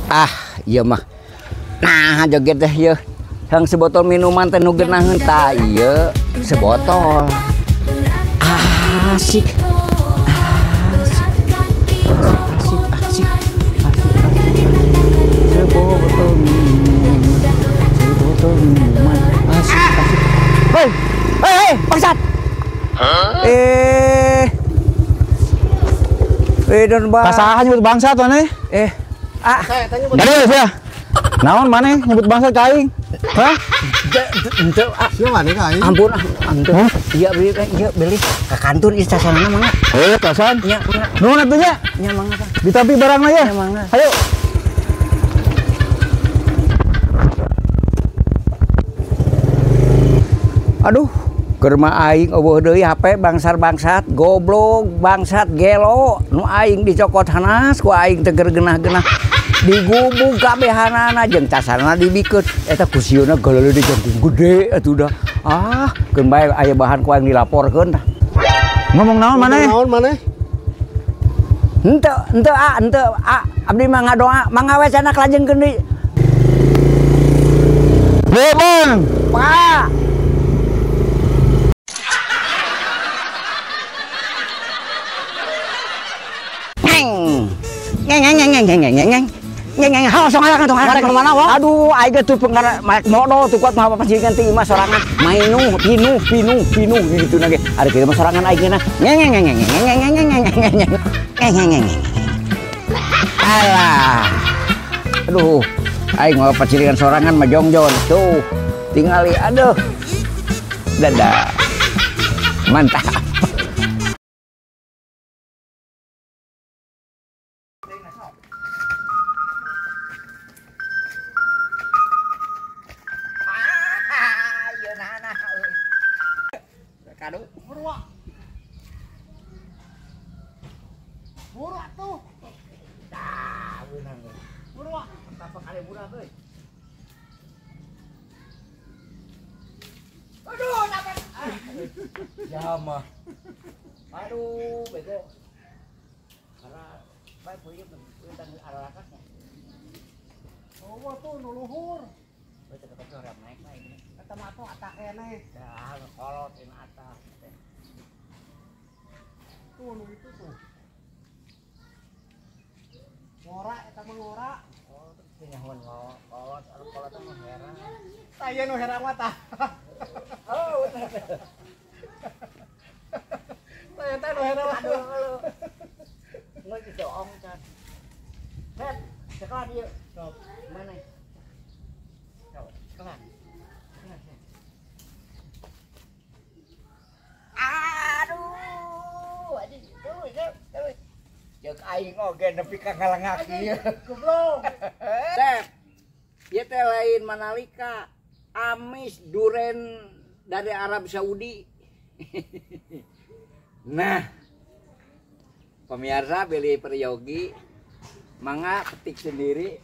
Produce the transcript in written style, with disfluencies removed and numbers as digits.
Ah, ieu mah. Nah, joget teh ieu. Hang sebotol minuman teh nu geunaheun tah ieu sebotol. Asik. Asik. Asik, asik, asik. Sebotol minuman. Sebotol minuman. Asik, asik. Hei, hei, hei, bangsat. Hah? Don bang. Kasaha nyebut bangsat maneh? Ah. Aduh, sia. Naon maneh nyebut bangsat ka aing? Hah? Henteu, ah. Sia maneh ka aing? Ampun, ah, henteu. Iya beli, iya beli. Ka kantun ieu sasanana mangga. Heuh, kasan. Nya, mangga. Nuhun atuh nya. Nya mangga, Bang. Ditampi barangna ya. Nya mangga. Hayu. Aduh, keur mah aing eueuh deui HP bangsar-bangsat, goblok, bangsat gelo, nu aing dicokot hanas ku aing teh keur geunah-geunah. Digubug kabehanana jeung casana dibikeun. Eta ku sieuna galeuleun jangkung gede atuh dah. Ah, keun bae aya bahan ku aing dilaporkeun tah. Ngomong naon maneh? Ngomong naon maneh? Henteu, henteu ah, henteu ah, abdi mah ngadoa, mangga we cenah lajengkeun deui. Heuh, Bang. Pak. Ngeng ngeng ngeng ngeng ngeng ngeng ngeng ngeng halo sorangan tong arek mana wa? Aduh aing tuh pengara maek modol tuh kuat mah pacingan ti imah sorangan mainuh pinuh pinuh pinuh gitu nage arek kieu mah sorangan aing na ngeng ngeng ngeng ngeng ngeng ngeng ngeng ngeng ngeng ngeng ngeng ngeng. Alah. Aduh aing mah pacingan sorangan mah jongjon tuh tingali aduh. Dadah. Mantap. Kadu buru buru atuh tah beunang buru tapak kali budak euy. Aduh dapat ya mah aduh bego karena bae peuyeum tentang aralakasnya. Oh tuh nu luhur bae teh ketep hoream naik mah ini eta mah atuh atah keneh. Dah kolot ini atah. Tuh nu itu tuh. Ngora eta mah ngora. Oh, teu nyahoan kolot, anu kolot mah herang. Tah ieu nu herang mah tah. Oh, tah eta nu herang. Aduh. Ngeus dicoong can. Set, sekolah ieu. Sok. Mana? Sok, sekolah. Aduh, aduh, terus, jeung aing oge nepi ka ngalengak ieu. Goblok. Sep. Ieu teh lain Manalika, amis duren dari Arab Saudi. Nah, pemirsa beli peryogi, mangga petik sendiri.